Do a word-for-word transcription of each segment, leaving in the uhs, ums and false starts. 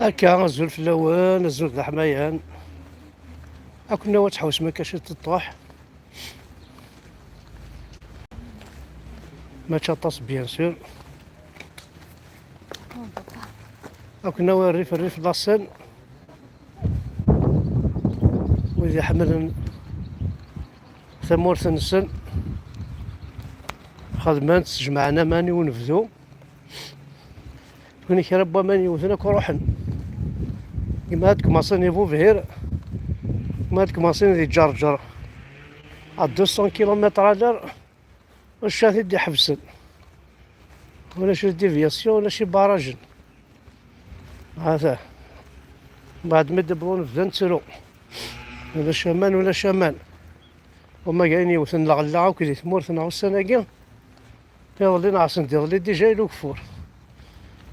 Akka, azul fell-awen, azul d aḥmayan. Akken ad tḥewsem akka ciṭ ṭṭuḥ. Mačči aṭas, bien sûr. Akken ad rrif, rrif laṣel. Wid iḥemmlen tamurt-nsen, xedmen-tt, jemɛen aman i unebdu. Win kra n waman yewten akk ruḥen. Gma ad kmaṣin di Bubhir, gma ad kmaṣin di Ǧerǧer. À deux cents kilomètres à l'heure, ulac ad t-id-iḥebsen. Ulac déviation, ulac ibarajen. Hata. Mbeɛd mi d-wwḍen bdan ttru. Ulac aman, ulac aman. Wama ayen yewten lɣella akk di tmurt neɣ ussan-agi, iḍelli neɣ send iḍelli, déjà yella ugeffur.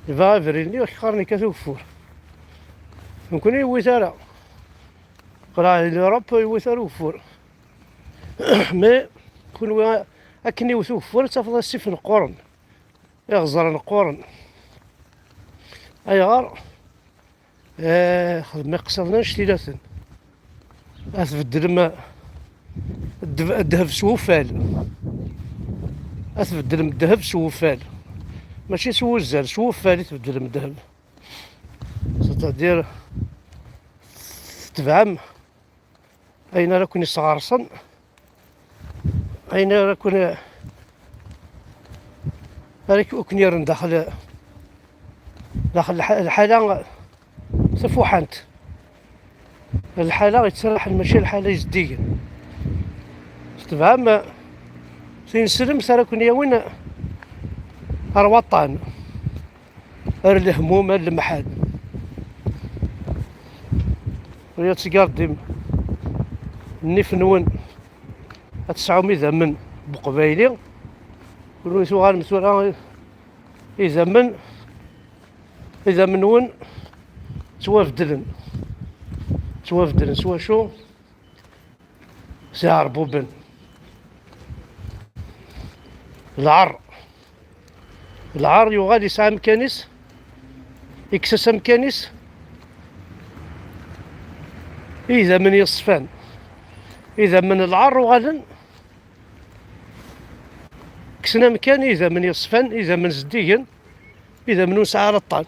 Yebɣa abrid-nni, ur k-qqaren yekkat ugeffur. Nekkni yewwi-t ara. Qleɛ di l'Europe yewwi-t ara ugeffur. Mais kunwi akken yewwet ugeffur, ad tafeḍ asif neqquren, iɣeẓran qquren. Ayɣer? Eh, xedmem iqsiḍen annect-ilaten. Ad tbeddlem ddeb-, ddheb s wuffal. Ad tbeddlem ddheb s wuffal. Mačči s wuzzal, s wuffal i tbeddlem ddheb. C'est-à-dire, tetebɛem ayen ara ken-isɣersen, ayen ara ken-, ara k-, ken-yerren daxel, daxel lḥ-, lḥala tafuḥant. Lḥala yettraḥen, mačči lḥala izeddigen. Tetebɛem tineslemt ara ken-yawin ar waṭṭan. Ar lehmum, ar lemḥan. Ur ad tgardim nnif-nwen, ad tesɛum idammen n uqbayli. Kunwi tuɣalem tura idammen, idammen-nwen ttwabeddlen. Ttwabeddlen s wacu? S iɛerbuben. Lɛar. Lɛar yuɣal yesɛa amkan-is, ikkes-as amkan-is i idammen yeṣfan. Idammen n lɛar uɣalen kksen amkan i idammen yeṣfan, idammen zeddigen, idammen ur nesɛi ara ṭṭan.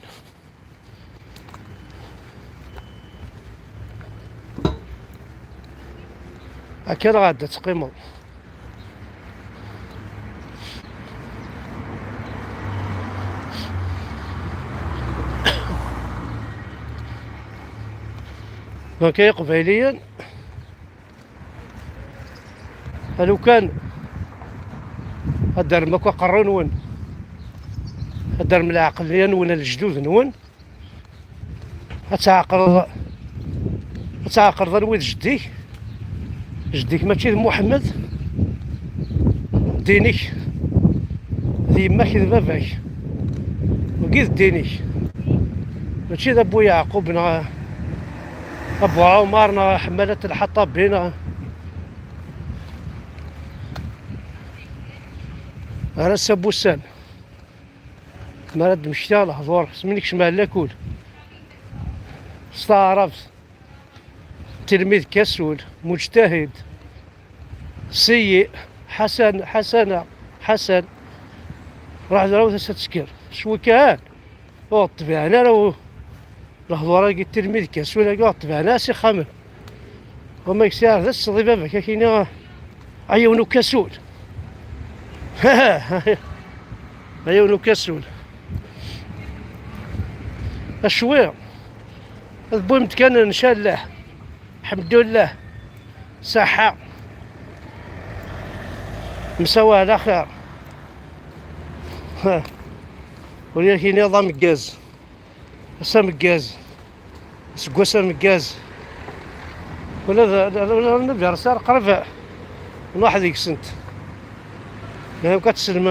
Akka ara ɛedda teqqimeḍ. Donc ay Iqbayliyen, a lukan ad d-terrem akk aqerru-nwen, ad d-terrem lɛeqliya-nwen a lejdud-nwen, ad tɛeqleḍ, ad tɛeqleḍ anwa i d jeddik. Jeddik mačči d Muḥemmed, ddin-ik d yemma-k d baba-k, wagi d ddin-ik. Mačči d Abu Yeɛqub neɣ Abu Ɛumar neɣ Ḥemmalat Lḥaṭabi neɣ, ar ass-a n wussan, mi ara d-mmektiɣ lehdur, asmi nekcem ar lakul, s taɛrabt, tilmid kasul, mujtahid, seyyi, ḥasan, ḥasana, ḥasan, ruḥ d rawt ass ad tekker, cwi kan. Ur ṭbiɛen ara u-, lehdur-agi n tilmid kasul-agi ur ṭbiɛen ara s ixxamen. Wama yesɛa d ass di baba-k akini, a yiwen ukasul. A yiwen ukasul. Acwi. Ad wwim-d kan, ncallah. Ḥemdullah. Saḥa. Msawa ɛla xir. Ha. Ur yak-iniḍ ameggaz. Ass ameggaz. Aseggas ameggaz. Ula d, ula d l'anniversaire qrib nruḥ deg-sent. Amek ad teslem?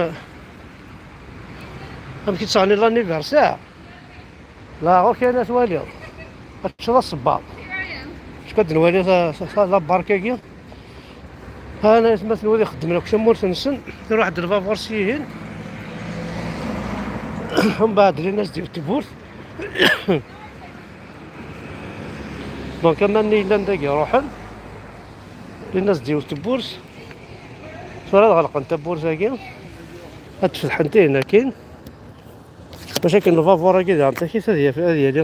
Amek i ttɣenni l'anniversaire? La, ɣur-k ayen ad twaliḍ. Ad teččeḍ asebbaḍ. Acu ad nwali ta-, ta-, ta-, la barque-agi? Ha, ana atmaten wid ixeddmen akk tamurt-nsen, iruḥ-d lbabur s yihin. Mbeɛd lin-as-d i tewwurt. Donc, aman-nni yellan dagi ruḥen. Llan-as-d yiwet tewwurt. Tura ad ɣelqen tawwurt-agi. Ad tt-fetḥen tihin akkin. Bac akken lbabuṛ-agi diɣen takit ad yaf-, ad yali,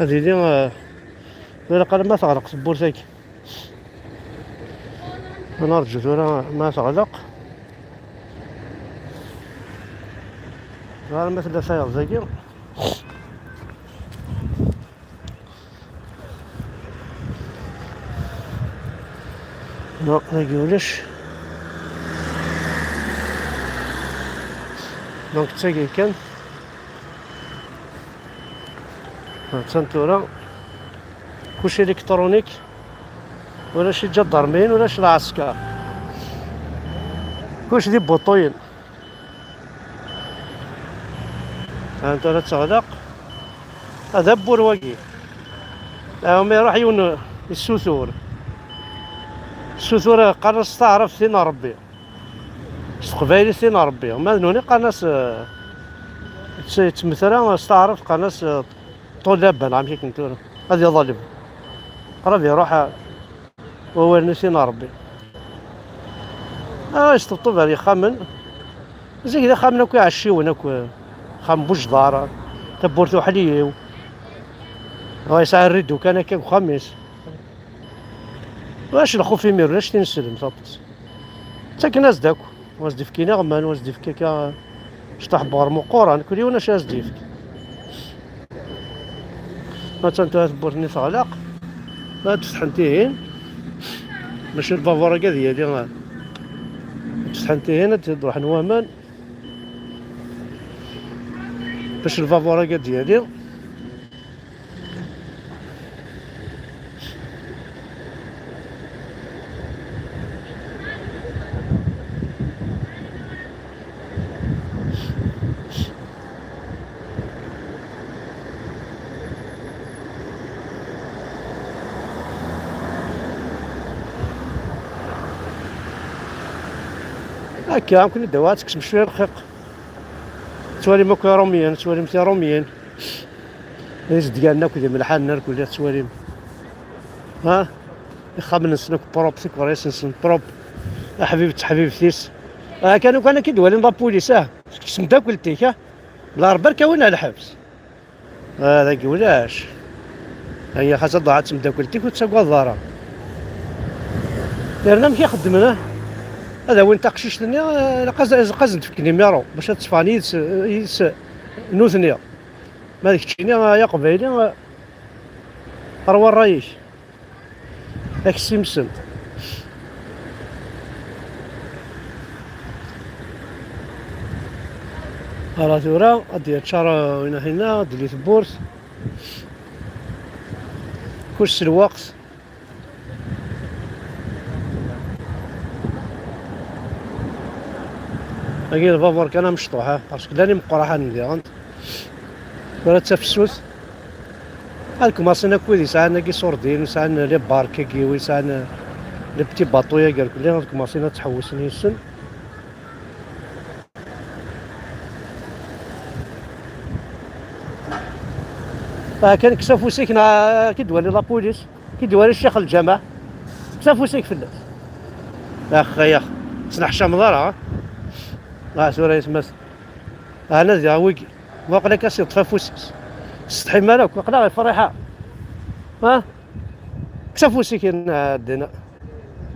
ad yili, eh, ur ilaq ara ma teɣleq tewwurt-agi. Ad nerǧu tura ma teɣleq. Ɣer ma tella tayeḍ dagi. Non, dagi ulac. Donc, d tagi kan. Attan tura. Kuc électronique. Ulac iǧadarmiyen, ulac lɛesker. Kuc d ibuṭuyen. Anta ara teɣleq. Ad abbur wagi. Aɛum iruḥ yiwen yessutur. Yessutur, qqaren-as s taɛrabt tin n Rebbi. S teqbaylit tin n Rebbi. Ma d nuni qqaren-as, eh, yettmettra s taɛrabt qqaren-as, eh, ṭulaban, amek akken tura. Ad iḍleb. Qrib iruḥ, eh, wawal-nni tin n Rebbi. Ah, yesṭebṭeb ar yexxamen. Zik d ixxamen akk iɛecciwen akk. Axxam n Bujdar, tawwurt uḥliyew. Wa yesɛa rridu kan akka deg uxxam-is. Ulac lxuf imir, ulac tineslemt aṭas. Ttaken-as-d akk. Wa s-d-ifkin iɣemman, wa s-d-ifk akka cṭaḥ n weɣrum uquran, kul yiwen acu as-d-ifk. Attan tura tewwurt-nni teɣleq. Ad tt-fetḥent ihin. Maca lbabuṛ-agi ad yali. Ad tt-fetḥent ihin, ad d-ruḥen waman. Bac lbabuṛ-agi ad d-yali. Akka, amken i d-awa, ad tekksem cwiya lxiq. Tettwalim akk iṛumyen, tettwalim tiṛumyin. D izedganen akk d imelḥanen, ark uliɣ tettwalim. Ha? Ixxamen-nsen akk prop, tikerras-nsen prop. Aḥbib d teḥbibt-is. Ah, kan ukan akka i d-walin la police, ah. Kečč d tmeddakelt-ik, ah. La Rebbi ark awin ar lḥebs. Ah, dagi ulac. Aya xas ad ḍaɛet tmeddakelt-ik ur tettagadeḍ ara. Yerna amek i xeddmen, ah? Ad awin taqcict-nni, ah, ilaq az-, ilaq ad sen-d-fken imiṛu, bac ad tteffɣen yid-s, yid-s nutni. Ma d keččini, ay aqbayli, ṛwa ṛṛay-ik. Ak simsen. Ala tura, ad d-yaččar, uh, winna hinna, ad d-tili tewwurt. Kuc s lweqt. Agi lbabuṛ kan amecṭuḥ, ha, parce que llan imeqqraḥanen diɣen. Tura d tafessut. Ad kmaṣin akk wid yesɛan agi iṣurdiyen, yesɛan les barques-agi, yesɛan les petits bateaux-agi, irkelli, ad kmaṣin ad ttḥewwisen yis-sen. Ah, kan kkes afus-ik, neɣ ad k-id-wali la police, ad k-id-wali ccix lǧameɛ. Kkes afus-ik fell-as. Ax, ay ax, ttneḥcameḍ ara, ha? Ah, tura yesma-s. Ah, nadi, ah, wigi. Waqila akka s-yeṭṭef afus-is. Tsetḥim ara akk, waqila ɣef rriḥa. Ha? Kkes afus-ik, yenna ddin.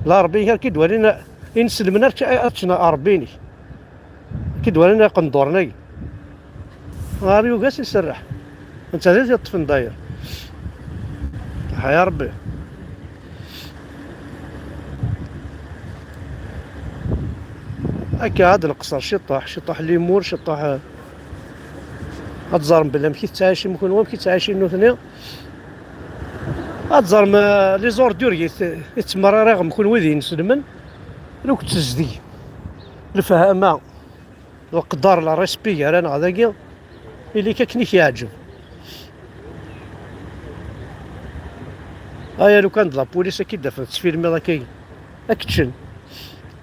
La Rebbi, ar k-id-walin inselmen, ar k-, ar ččen Rebbi-inek. Ki d-walan iqenduren-agi. Ɣer yugi ad s-iserreḥ. Netta d it-yeṭṭfen dayer. Ḥa ya Rebbi. Akka ad nqeṣṣer ciṭuḥ, ciṭuḥ limur, ciṭuḥ, eh, ad ẓren belli amek i tettɛicim kenwi, amek i ttɛicin nutni. Ad ẓrem, eh, les ordures i t-, i tettmerriɣem kenwi d inselmen, lukk tezdeg, lefhama, leqder, le respect gar-aneɣ dagi, ili-k akken i k-yeɛǧeb. Aya lukan d la police ad k-id-afen tettfilmiḍ akka, ad k-ččen.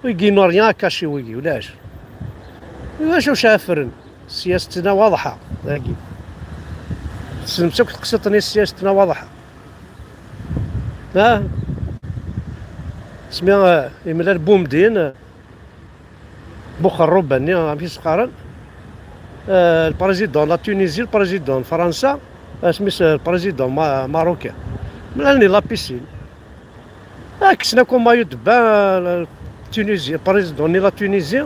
Wigi n'ont rien à cacher, wigi, ulac. Ulac, ulac afren. Siyast-nneɣ waḍḥa, dagi. Tessnemt akk teqsiṭ-nni, siyast-nneɣ waḍḥa. Ah, isem-is, eh, imlal Boumediene, eh, Buxerrub-nni, amek i s-qqaren? Eh, le président la Tunisie, le président Fransa, eh, isem-is, eh, le président ma-, marocain. Mlalen di la piscine. Ah, kksen akk maillot de bain, eh, Tunisie, le président-nni la Tunisie,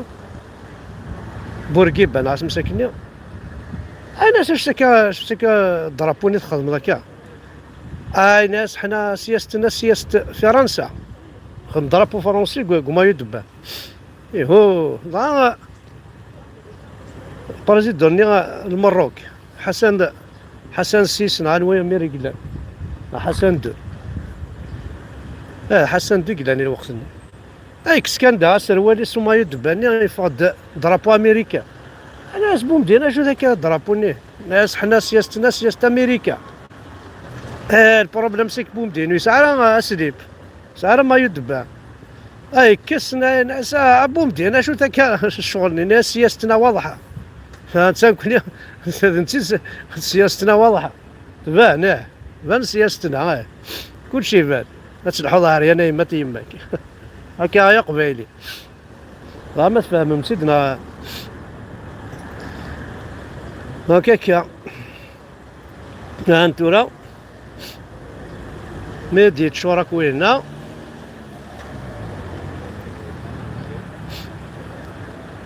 Bourguiba, neɣ isem-is akkenni. Ayen-as, acu akka, acu akka drapeau-nni txedmeḍ akka? Ayen-as, ḥna siyast-nneɣ siyast Fransa. Xdem drapeau français deg, deg maillot de bain. Iho, dɣa, président-nni n Lmerruk, Ḥasan, Ḥasan sis, neɣ anwa amir i yellan? Ḥasan deux. Eh, Ḥasan deux i yellan i lweqt-nni. Ay, kkes kan da aserwal-is, u maillot de bain-nni, yeffeɣ-d drapeau américain. Ayen-as Boumediene, acu-t akka drapeau-nni? Ayen-as, ḥna siyast-nneɣ siyast Amerika. Eh, le problème c'est que Boumediene ur yesɛi ara aslip. Ur yesɛi ara maillot de bain. Ay, kkes, ayen-as, ah, Boumediene, acu-t akka ccɣel-nni? Ayen-as siyast-nneɣ waḍḥa. Ha, d nekkni, d netta, siyast-nneɣ waḍḥa. Tban, eh. Tban siyast-nneɣ, eh. Kulci iban. Ad telḥuḍ ɛeryan a yemma-t yemma-k. Akka ay aqbayli. Dɣa ma tfehmem-tt-id neɣ? Donc akka. Ahan tura. Mi d-yeččur akk winna.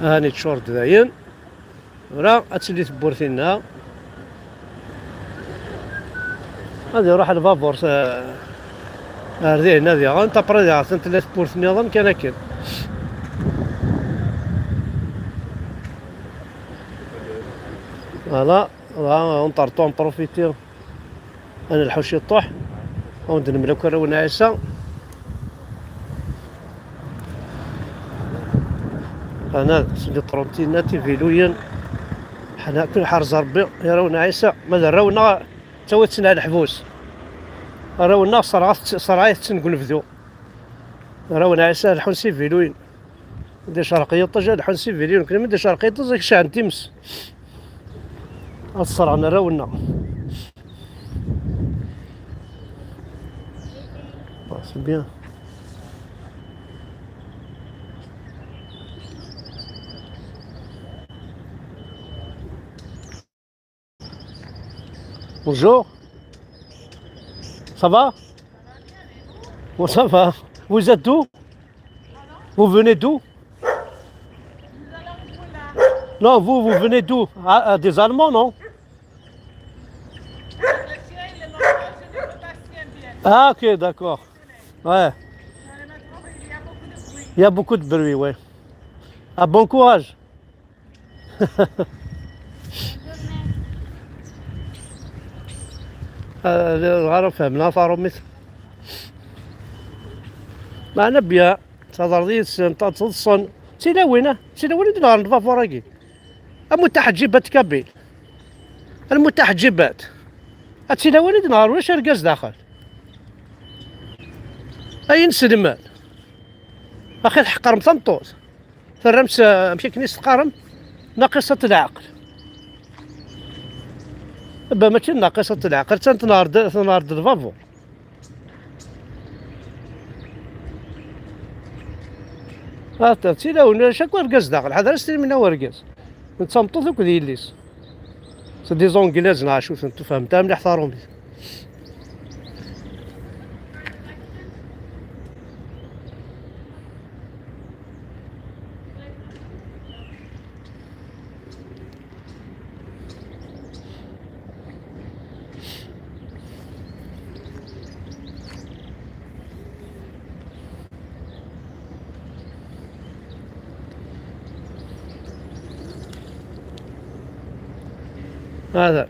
Ahan yeččur-d dayen. Tura ad tili tewwurt-inna. Ad iruḥ lbabur s-, ar dihin ad yaɣent, après diɣen tella tewwurt nniḍen kan akken. Voilà, dɣa on partant profiter. Ad nelḥu ciṭuḥ, ad wen-d-nemlak arraw n Ɛisa. Ana s les trottinettes, iviluyen, ḥna akk nḥerz Rebbi, arraw n Ɛisa, ma d arraw-nneɣ, ttawi-ten ar leḥbus. Arraw-nneɣ, ṣerɛet-, ṣerɛet-ten deg unebdu. Arraw n Ɛisa, leḥḥun s iviluyen. Anda yecreq yiṭij, ad ḥun s iviluyen. Nekni mi d-yecreq yiṭij, ad k-cɛen times. Ad ṣerɛen arraw-nneɣ. Ah, c'est bien. Bonjour. Ça va ? Bon, ça va. Vous êtes d'où ? Vous venez d'où ? Non, vous, vous venez d'où ? Ah, ah, des Allemands, non ? Ah, ok, d'accord. Ouais. Il y a beaucoup de bruit, ouais. Ah, bon courage. Ah, dɣa ara fehmen, a taṛumit. Meɛna bya, taḍerḍ yid-sen, ta-, teḍṣen. D tilawin, ah, d tilawin i d-nɣer n lbabur-agi. Am mutaḥeǧǧibat kabil. Al mutaḥeǧǧibat. Ad tilawin i d-nɣer, ulac argaz daxel. Ay inselmen. Axi tḥeqrem tameṭṭut. Terram-tt, amek akken i s-teqqarem? Naqisat leɛqel. Ba mačči d naqisat leɛqel, attan tnehṛ-d, tnehṛ-d lbabur. Ah, d tilawin, ulac akk argaz daxel, ḥader ad s-tinim inna urgaz. D tameṭṭut akked yelli-s. C'est des Anglais neɣ acu-ten, tufhmemt ara mliḥ taṛumit. هذا.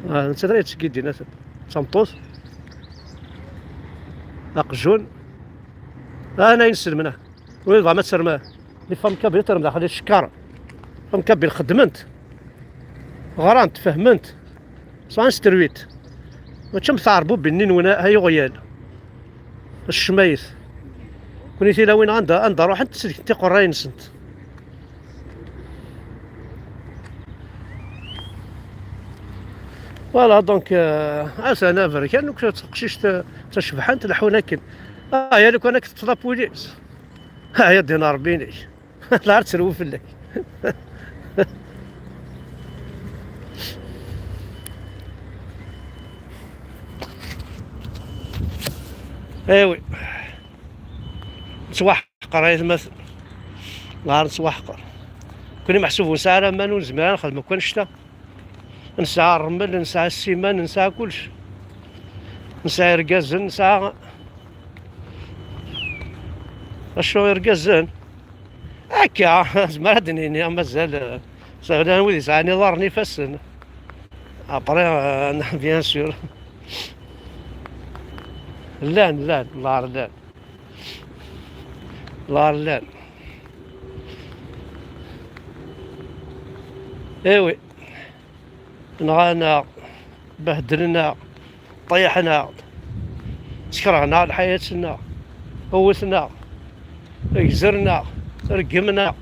Ah, netta ara yettgeddin, atan. D tameṭṭut. Aqjun. Ah, ana inselmen, ah. Wid bɣan ad term, les femmes kabyles term daxel icekkaṛ. Femmes kabyles xeddment. Ɣrant, fehment. Sɛan sterwit. Mačči am tɛerbubbin-nni-nwen, ay uɣyal. Ccmayet. Kuni tilawin anda, anda ruḥent, selkent tiqerray-nsent. Voilà, donc, euh, atan aberkan, ur teqcict tacebḥant, leḥḥun akken. Ah, ya lukan ad k-teṭṭef la police. Ah, ya ddin Ṛebbi-inek. La ttrew fell-ak. Eh oui. Nettwaḥqer ay atmaten. Nɣer nettwaḥqer. Kuni meḥsub ur nesɛi ara aman, ur nezmir ara nexdem akk annect-a. Nesɛa ṛṛmel, nesɛa ssiman, nesɛa kullec. Nesɛa irgazen, nesɛa acu irgazen? Akka, zemreɣ ad d-nini mazal, eh, sɛan wid yesɛan iḍarren ifassen. Après, euh, bien sûr. Llan, llan, llan, llan. Llan, llan. Eh oui. Nɣan-aɣ, behdlen-aɣ, ṭeyyḥen-aɣ-d, skerhen-aɣ lḥayat-nneɣ, wwten-aɣ, gzern-aɣ, reggmen-aɣ.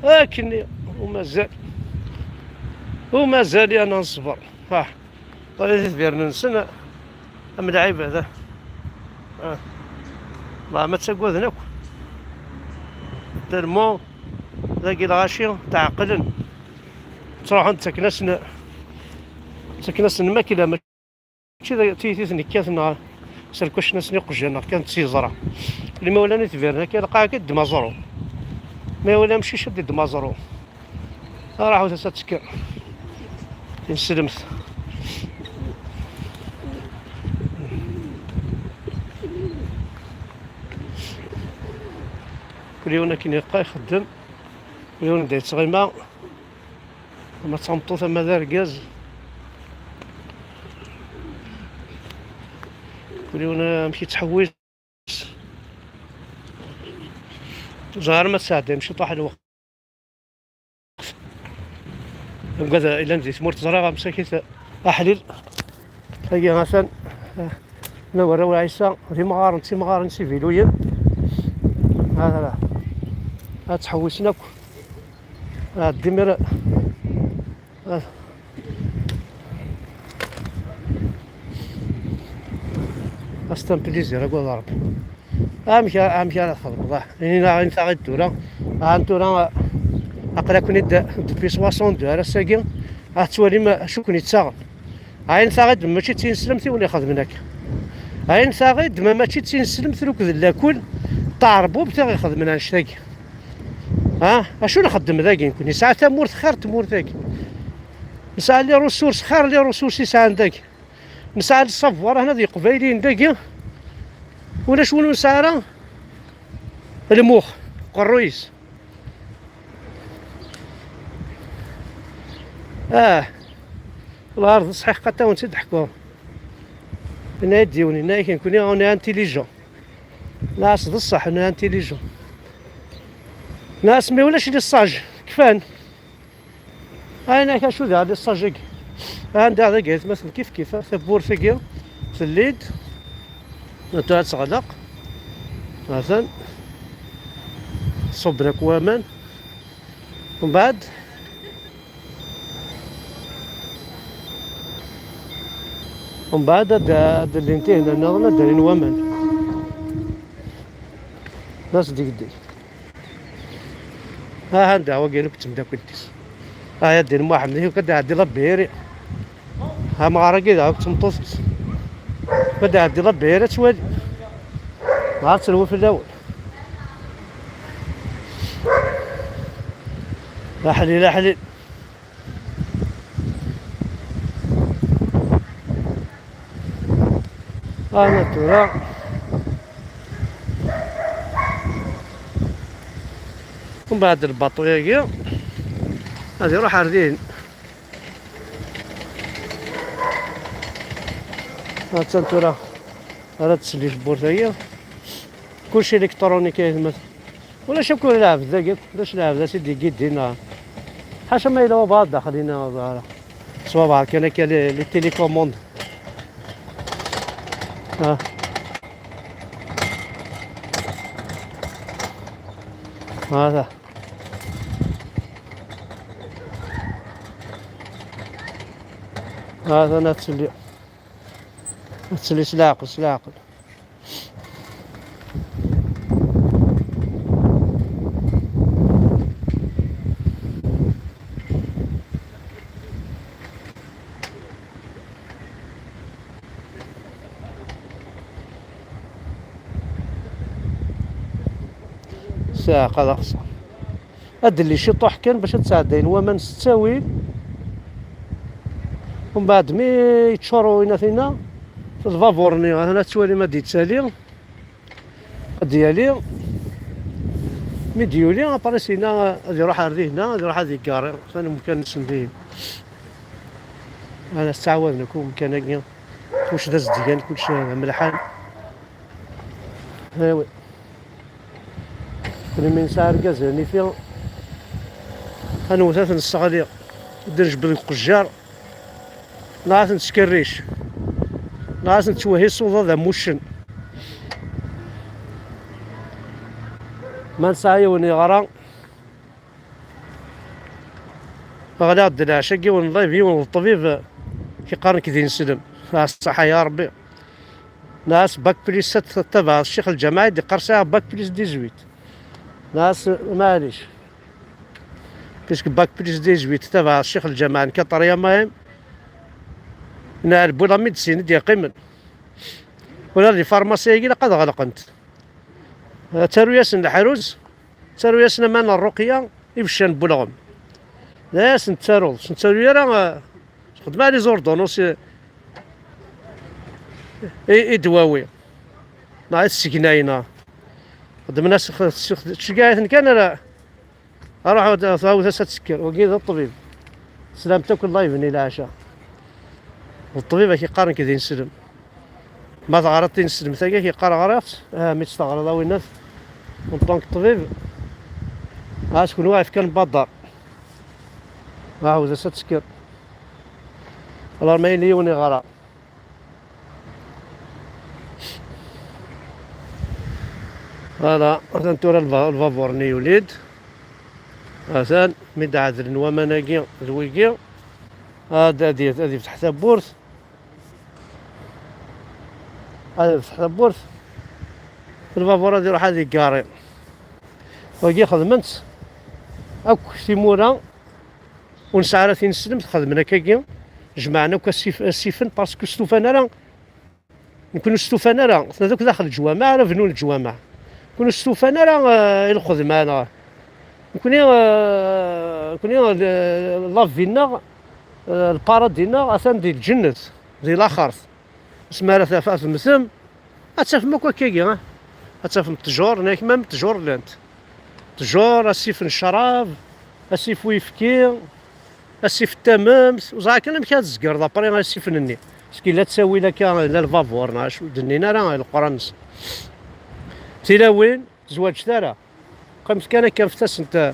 Akkenni, umazal, umazal yerna neṣber. Ah, ṭṭalit itbiren-nsen am lɛibad. Ah. Meɛna ma ttagaden akk. Tellement dagi lɣaci tɛeqlen. Ttruḥun ttaken-asen, ttaken-asen lmakla, mačči d tiyita i ten-yekkaten neɣ s lkucen-asen iqjan neɣ kan d tiẓra. Limawlan itbiren akka, lqaɛ akka d-ddem aẓru. Ma yewala amcic ad d-ddem aẓru. Raḥut-as ad tekker. Tineslemt. Kul yiwen akken yeqqa ixeddem. Kul yiwen anda yettɣima. Ama d tameṭṭut ama d argaz. Kul yiwen amek yettḥewwis. Ẓer ma tesɛeddim ciṭuḥ lweqt. Ugad yellan di tmurt ẓriɣ amsakit aḥlil. Tagi atan, eh, la warraw Ɛisa, d imɣaren, d timɣarin, d tiviluyin. Hada, ad ttḥewwisen akk. Ɛeddi mira. Ah. Ass-a n plaisir, agad Ṛebbi. Amek ara, amek ara txedmeḍ? Ah, ini-aɣ, ini-aɣ-d tura. Ah, tura, aql-aken-id depuis soixante-deux ar ass-agi. Ah, tettwalim acu ken-yettaɣen. Ah, ini-aɣ-d mačči d tineslemt i wen-ixedmen akka. Ah, ini-aɣ-d ma mačči d tineslemt akked lakul, taɛerbubt i ɣ-ixedmen annect-agi. Ha? Acu nxeddem dagi nekni? Nesɛa tamurt xir n tmurt-agi. Nesɛa les ressources xir n les ressources i sɛan dagi. Nesɛa le savoir hna d Iqbayliyen dagi. Ulac win ur nesɛi ara lmux, qerruy-is. Ah, lɛerḍ ṣṣḥiḥ qad awen-tt-id-ḥkuɣ. Yenna-yi-d yiwen, yenna-yak nekni on est intelligent. Nɛas d ṣṣeḥ, on est intelligent. Nɛas, mais ulac les sages, kfan. Ayen ak acu daɣ les sages-agi? Anda dagi aytmaten kif kif, tawwurt-agi telli-d, ata ad teɣleq. Atan ṣubben akk waman. Mbeɛd, mbeɛd ad, ad llin tihenna nniḍen ad d-rrin waman. D as-d-igdel. Aha, anda wagi akk d temdakelt-is. Aha, ya ddin Muḥemmed, yuka ad iɛeddi labiri. Amɣar-agi daɣ akk d tmeṭṭut-is. Ad iɛeddi labiri, ad twali. Dɣa ad terwu fell-awen. Aḥlil, aḥlil. Ana tura. Mbeɛd lbaṭu-yagi ad iruḥ ar din. Attan tura ara tsel i tewwurt-agi. Kulci électronique ay atmaten. Ulac akk lɛebd dagi, ulac lɛebd ad t-id-yeggi dinna. Ḥaca ma yella wabɛaḍ daxel-inna, wabɛaḍ. S wabɛaḍ kan akka, les, les télécommandes. Ah. هذا، هذا نفس اللي، نفس اللي سلاق، سلاق. Sɛiq ad aqṣer. Ad d-lli ciṭuḥ kan bac ad sɛeddayen waman s ttawil. Umbeɛd mi yeččur winna tinna, lbabur-nni atan ad twalim ad d-yettali. Ad d-yali. Mi d-yuli, après sina ad iruḥ ar dihna, ad iruḥ ad iggari. Atan umkan-nsen dihin. Ana ttɛawaden akk umkan-agi. Kullec d azedgan, kullec d amelḥan. Awi. Kul mi nesɛa argaz d anifi, ad newwet ad t-nesseɣli, ad d-nejbed deg uqejjar, neɣ ad t-nettkerric, neɣ ad t-nettwehhi s uḍad am uccen. Ma nesɛa yiwen yeɣra, ɣliɣ-d leɛca-agi yiwen ḍlib, yiwen n ṭṭbib, k-iqqaren nekk d ineslem. Ah, ṣṣaḥa ya Rebbi. Nɛas bac plus sept tabaɛeḍ ccix lǧameɛ i d-iqqar sɛiɣ bac plus dix-huit. Nɛas, maɛlic. Puisque bac plus dix-huit tabaɛeḍ ccix lǧameɛ n quatrième. Nɛal bu la médecine i d-yeqqimen. Ula di pharmacie-agi ilaq ad ɣelqent. Ttaru-yasen leḥruz, ttaru-yasen aman n ṛṛuqya, ibeccan n welɣem. D ayen asen-ttaruḍ, ur sen-ttaru ara, eh, xedmen les ordonnances i, i, i ddwawi. Neɣ i tsegnayin, neɣ xedmen-as, tceggeɛ-iten kan ara, aruḥ, tɛawed-as ad tekker. Wagi d ṭṭbib. Teslam-t akk, Allah yebni leɛca. D ṭṭbib ak-iqqaren nekk d ineslem. Ma teɣriḍ tineslemt-agi, ak-iqqar ɣriɣ-tt, ah, mi tt-teɣriḍ a winnat, en tant que ṭṭbib, ah, s kunwi ad fkan baḍar. Ɛawed-as ad tekker. Alors ma yella yiwen iɣra. Voilà, atan tura lba-, lbabuṛ-nni yuli-d. Atan, mi d-ɛedlen waman-agi d wigi, ad, ad yef-, ad yefteḥ tawwurt. Ad yefteḥ tawwurt. Lbabuṛ ad iruḥ ad iggari. Wagi xedmen-tt akk timura ur nesɛi ara tineslemt, xedmen akkagi. Jemɛen akk asif-, asifen, parce que ur stufan ara. Nekni ur stufan ara, tna akk daxel leǧwameɛ, ara bnun leǧwameɛ. Nekni ur stufan ara, eh, i lxedma, neɣ nekni, eh, nekni, eh, la vie-nneɣ, eh, lparadis-nneɣ atan di lǧennet, di laxert. Asmi ara taf-, ad temmtem, ad tafem akk akkagi, ah. Ad tafem ttjur, nekk ma ttjur llant. Ttjur, asif n ccrab, asif n uyefki, asif n tamemt, ur ẓriɣ kan amek ad tzegreḍ après asifen-nni. Est-ce que la ttawil akka, la lbabuṛ, neɣ acu, ur d-nnin ara leqrar-nsen. Tilawin, tzewwaǧet ara. Qqimet kan akka, ftet-asent, eh,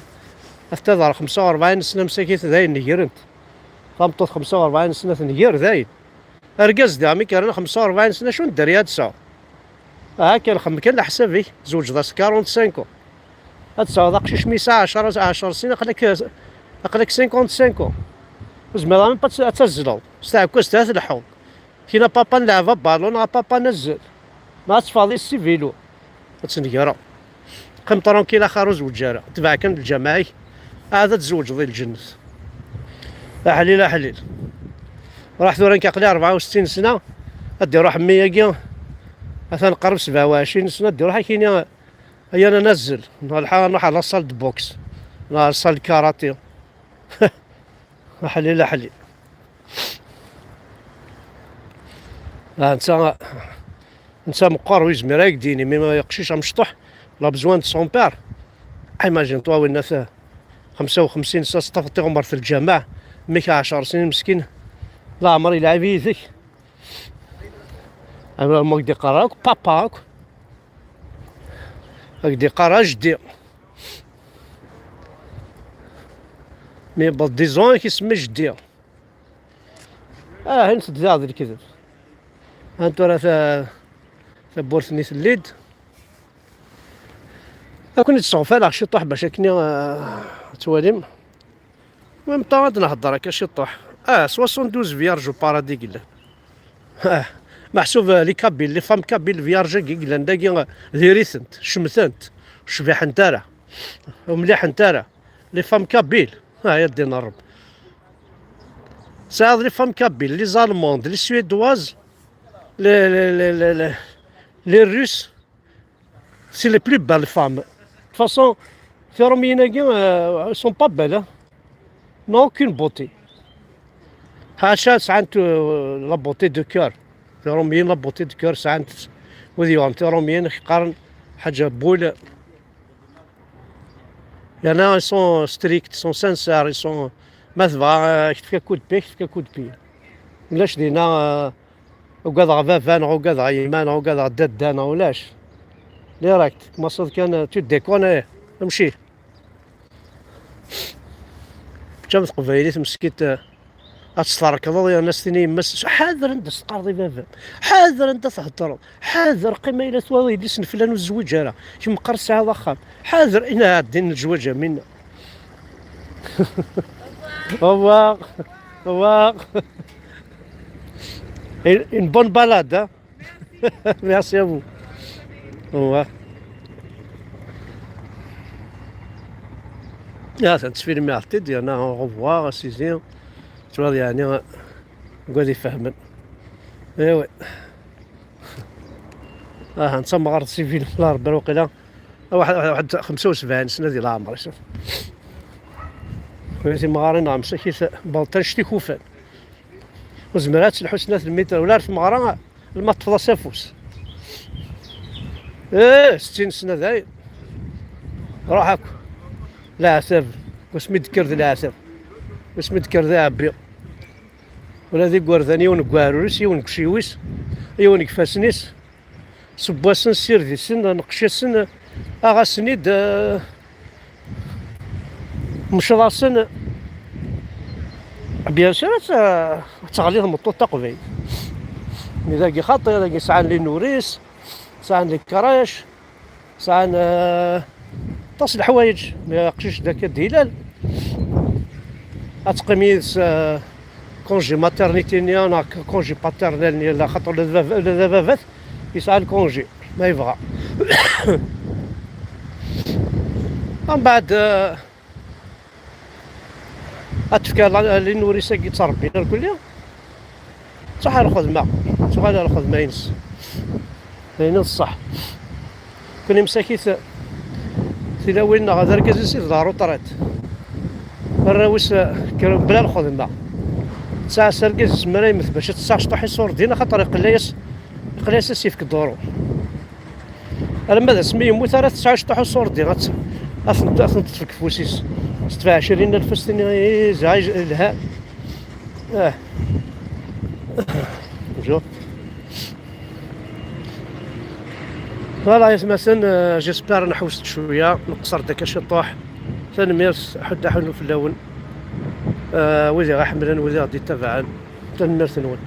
ad t-ad ɣer xemsa u rebɛin sna msakit, dayen negrent. Tameṭṭut xemsa u rebɛin sna tnger, dayen. Argaz diɣ mi yerna xemsa u rebɛin sna, acu n dderya ad tesɛu? Aha kan, xemmem kan leḥsab-ik, tzewǧeḍ-as quarante-cinq ans. Ad tesɛuḍ aqcic mi yesɛa ɛecṛa, ɛecṛa snin, aql-ak, aql-ak cinquante-cinq ans. Ur tezmireḍ ara ad t-, ad tazzleḍ s tɛekkazt ad tleḥḥuḍ. Kina papa n leɛba balun, a papa n azzel. Ma ad teffɣeḍ yis-s i vilu. Ad tnegreḍ. Qqim tranquille axir ur zewǧ ara. Tbeɛ kan lǧameɛ-ik. Ɛad ad tzewǧeḍ di lǧennet. Aḥlil, aḥlil. Ruḥ tura nekk aql-i rebɛa u settin sna. Ad d-iruḥ mmi-agi. Atan qrib sebɛa u ɛecrin sna. Ad d-iruḥ akini. Aya n azzel. Nruḥ, nruḥ ɣer la salle de boxe. Neɣ ɣer la salle de karaté. Aḥlil, aḥlil. Ah, netta, netta meqqar, ur yezmir ara ad k-d-yini, mi aqcic amecṭuḥ, il a besoin de son père. Imagine-toi, winna t-, xemsa u xemsin sna, teṭṭafeḍ tiɣmert n lǧameɛ, mmi-k ɛecṛa snin meskin, leɛmer yelɛib yid-k. Ama ma k-d-iqqar akk papa akk. Ad k-d-iqqar a jeddi. Mi yewweḍ dix ans, ad k-isemmi jeddi. Ah, hin teddaɣ d lekdeb. Antu ara ta-, tawwurt-nni telli-d. Ad ken-id-sɣefaleɣ ciṭuḥ bac akken, ah, ad twalim. Même temps ad nehder akka ciṭuḥ. Ah, soixante-douze vierges au paradis i yellan. Ah, meḥsub, ah, les Kabyles, les femmes kabyles vierges-agi i yellan dagi, ah, diri-tent, cemtent, cbiḥent ara, ur mliḥent ara. Les femmes kabyles, ah, ya ddin Ṛebbi. Tesɛiḍ les femmes kabyles, les allemandes, les suédoises, les, les, les, les, les, les russes. C'est les plus belles femmes. De toute façon, tiṛumyin-agi, euh, elles sont pas belles, hein. N'ont aucune beauté. Ḥaca sɛant, euh, la beauté de cœur. Tiṛumyin, la beauté de cœur sɛant. Wid yuɣen tiṛumyin, qqaren ḥaǧa boule. Yerna ils sont stricts, ils sont sincères, ils sont, ma tebɣa, euh, ak-tefka coup de pied, ak-tefka coup de pied. Ulac dinna, euh, ugadeɣ baba neɣ ugadeɣ yemma neɣ ugadeɣ dadda neɣ ulac. Direct, tmaṣiḍ kan, tu déconnes, eh, amci. Teččam teqbaylit meskint, eh, ad tt-trekḍeḍ yerna s-tini yemma-s, ḥader anda s-teqqareḍ i baba-m, ḥader anda theddreḍ, ḥader, qqim ayla twaḍ yelli-s n flan ur tezwiǧ ara, kemm meqqar tesɛiḍ axxam, ḥader, ina ɛeddin lezwaǧ a minna. Au revoir. Au revoir. Une, une bonne balade, hein. Merci à vous. Au revoir. Ya, ça te fait le merti de dire au revoir, à six heures. Tu vois, il y a un gars des femmes. Eh ouais. Ah, netta mɣar sivil la rebbi waqila. Waḥed, waḥed xemsa u sebɛin sna di leɛmer, isef. Kunwi timɣarin neɣ msakit, balṭan ccet ikufan. Ur zmireɣ ad telḥu snat lmitr, wala ar tmeɣra, lma teṭṭfeḍ-as afus. Eh, settin sna dayen. Ruḥ akk. Leɛtab. Wasmi d-tekker d leɛtab. Wasmi d-tekker d aɛebbi. Ula d igerdan, yiwen deg uɛrur-is, yiwen deg uciwi-s, yiwen deg ifassen-is. Seww-asen, ssired-iten, neqqec-asen, aɣ-asen-id, eh, mceḍ-asen. Bien sûr, ad t-, ad teɣli tmeṭṭut taqbaylit. Mi dagi xaṭi, dagi sɛan les nourrices, sɛan les crèches, sɛan, eh, aṭas n leḥwayeǧ. Mi aqcic d akka d-ilal, ad teqqim yid-s, eh, congé maternité-nni neɣ congé paternel-nni, la xaṭer ula d baba, ula d ababat yesɛa le congé ma yebɣa. Mbeɛd, eh, ad tefka la, les nourrices-agi ttrebbin irkelli, tuɣal lxedma, tuɣal ɣer lxedma-ines. D ayen d ṣṣeḥ. Kuni msakit tilawin neɣ d argaz-is i d la retraite. Arraw-is, eh, kkren bla lxedma. Tesɛa s argaz-is mi ara yemmet bac ad tesɛu cṭuḥ iṣurdiyen, axaṭer iqella-yas, iqella-yas ad s-yefk duṛu. Alamma d asmi yemmut ara tesɛu cṭuḥ uṣurdi, ad t-, ad tent-, ad tent-teṭṭef deg ufus-is. S tebɛ ɛecrin alef, ad s-tini, "Ih, zɛij, lhan." Ah. Bonjour. Voilà, yatmaten, euh, j'espère nḥewwes-d cwiya, nqeṣṣer-d akka ciṭuḥ. Tanemmirt, ḥedd aḥunnu fell-awen. Euh, wid i ɣ-iḥemmlen, wid i ɣ-d-ittabaɛen. Tanemmirt-nwen.